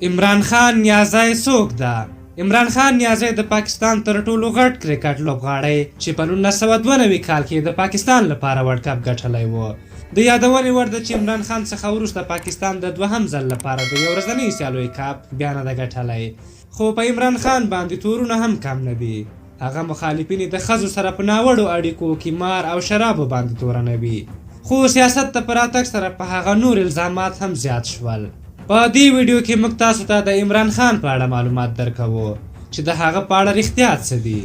عمران خان نیازی څوک ده؟ عمران خان نیازی د پاکستان تر ټولو غټ کرکټ لوبغاړی چې په 1992 کال کې د پاکستان لپاره ورلډ کپ ګټلی و. د یادونې وړ ده چې عمران خان څخه وروسته پاکستان د دوهم ځل لپاره د یو ورځنۍ سیالیو کپ بیا نه ده ګټلی. خو په عمران خان باندې تورونه هم کم نه دي. هغه مخالفین یې د ښځو سره په ناوړو اړیکو، قمار او شرابو باندې تورنوي. خو سیاست ته په راتګ سره په هغه نور الزامات هم زیات شول. په دې ویډیو کې موږ تاسو ته د عمران خان په اړه معلومات درکوو چې د هغه په اړه رښتیا څه دي.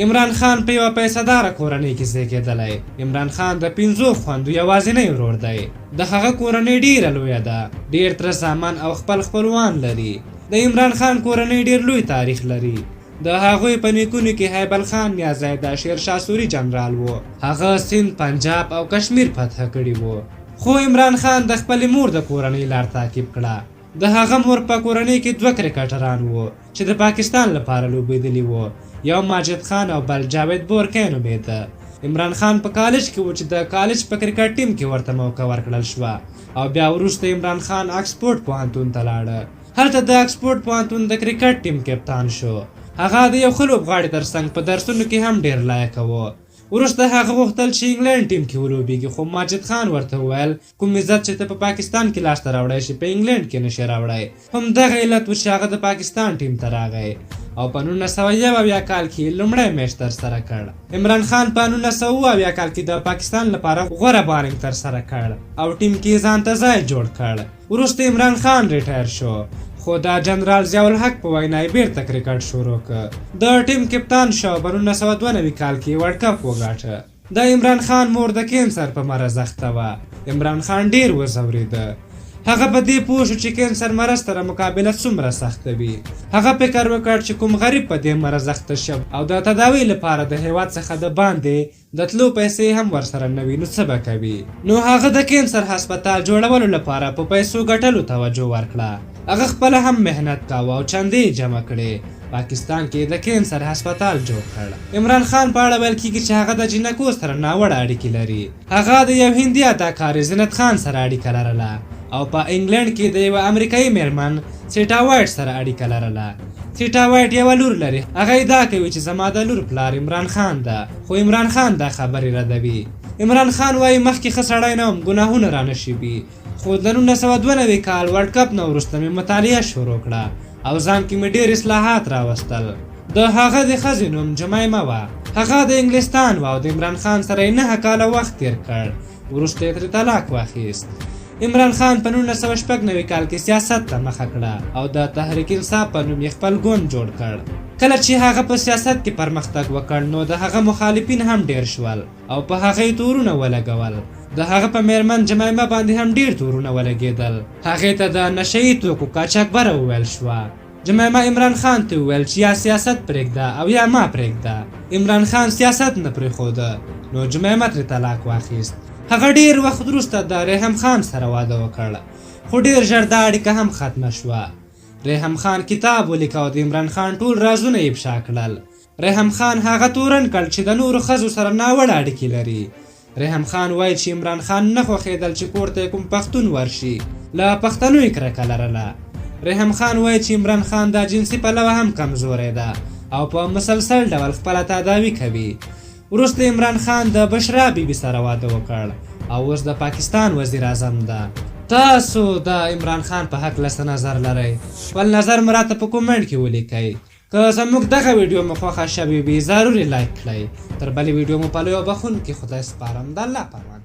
عمران خان په یوه پیسه داره کورنۍ کې زیږیدلی. عمران خان د پنځو خوندو یوازینی ورور دی. د هغه کورنۍ ډیره لویه ده، ډیر تره زامن او خپل خپلوان لري. د عمران خان کورنۍ ډیر لوی تاریخ لري. د هغوی په نیکونو کې هیبل خان نیازی د شیرشاه سوري جنرال و. هغه سند، پنجاب او کشمیر فتح کړي وو. خو عمران خان د خپلې مور د کورنۍ لار تعقیب کړه. د هغه مور په کورنۍ کې دوه کرکټران وو چې د پاکستان لپاره لوبېدلي وو. یو ماجد خان او بل جاوید بورکی نومېده. عمران خان په کالج کې و چې د کالج په کرکټ ټیم کې ورته موقع ورکړل شوه او بیا وروسته عمران خان اکسفورډ پوهنتون ته لاړه. هلته د اکسفورډ پوهنتون د کرکټ ټیم کپتان شو. هغه د یو ښه لوبغاړي ترڅنګ په درسونو کې هم ډېر لایق و. وروسته هغه غوښتل چې انګلنډ ټیم کې ولوبیږي، خو ماجد خان ورته وویل کوم عزت چې ته په پاکستان کې لاسته راوړی شې په انګلنډ کې نشې راوړی. همدغه علت و چې هغه د پاکستان ټیم ته راغی او په 1971 کال کې لومړی میچ ترسره کړ. عمران خان په 1970 کال کې د پاکستان لپاره غوره بالینګ ترسره کړ او ټیم کې ځان ته ځای جوړ کړ. وروسته عمران خان ریټایر شو، خو د جنرال ضیاءالحق په وینا یې بیرته کرکټ شروع کړ. د ټیم کپتان شو او په 1992 کال کې ورلډ کپ وګاټه. د عمران خان مور د کینسر په مرض اخته وه. عمران خان ډیر وځورېده. هغه په دې پوه شو چې کینسر مرض سره مقابله څومره سخته وي. هغه فکر وکړ چې کوم غریب په دې مرض اخته شي او د تداوۍ لپاره د هیواد څخه د باندې د تلو پیسې هم ورسره نه وي نو څه به کوي؟ نو هغه د کینسر هسپتال جوړولو لپاره په پیسو ګټلو توجه ورکړه. هغه خپله هم محنت کاوه او چندې یې جمع کړې. پاکستان کې د کینسر هسپتال جوړ کړ. عمران خان په اړه ویل کیږي چې هغه د جینکو سره ناوړه اړیکې لري. هغه د یو هندي اداکارې زینت خان سره اړیکه لرله او په انګلنډ کې د یوه امریکایي میرمن سیټا وایټ سره اړیکه لرله. سیټا وایټ یوه لور لري. هغه ادعا کوي چې زما د لور پلار عمران خان ده، خو عمران خان دا خبرې ردوي. عمران خان وایي مخکې ښه سړی نه وم، ګناهونه رانه شوي، خو د 1992 کال ورلډ کپ نه وروسته مې مطالعه شروع کړه او ځان کې مې ډېر اصلاحات راوستل. د هغه د ښځې نوم جمیمه وه. هغه د انګلستان وه او د عمران خان سره یې 9 کاله وخت تېر کړ. وروسته یې ترې طلاق واخیست. عمران خان په 1996 کال کې سیاست ته مخه کړه او د تحریک انصاف په نوم یې خپل ګوند جوړ کړ. کله چې هغه په سیاست کې پرمختګ وکړ نو د هغه مخالفین هم ډېر شول او په هغه یې تورونه ولګول. د هغه په میرمن جمیمه باندې هم ډېر تورونه ولګېدل. هغې ته د نشه یي توکو قاچاقبره وویل شوه. جمیمه عمران خان ته وویل چې یا سیاست پرېږده او یا ما پرېږده. عمران خان سیاست نه پرېښوده نو جمیمه ترې طلاق واخیست. هغه ډېر وخت وروسته د ریحم خان سره واده وکړ، خو ډېر ژر دا اړیکه هم ختمه شوه. ریحم خان کتاب ولیکه او د عمران خان ټول رازونه یې افشا کړل. ریحم خان هغه تورن کړ چې د نورو ښځو سره ناوړه اړیکې لري. ریحم خان وایي چې عمران خان نه خوښېدل چې کور ته یې کوم پښتون ورشي، له پښتنو یې کرکه لرله. ریحم خان وایي چې عمران خان د جنسي پلوه هم کمزوری ده او په مسلسل ډول خپله تداوي کوي. وروسته عمران خان د بشرا بي بي سره واده وکړ او اوس د پاکستان وزیر اعظم ده. تاسو د عمران خان په هکله څه نظر لرئ؟ خپل نظر مو راته په کومنټ کې ولیکئ. که زموږ دغه ویډیو مو خوښه شوې وي ضرور یې لایک کړئ. تر بلې ویډیو مو په لوی او بخښونکي خدای سپارم. د الله په امان.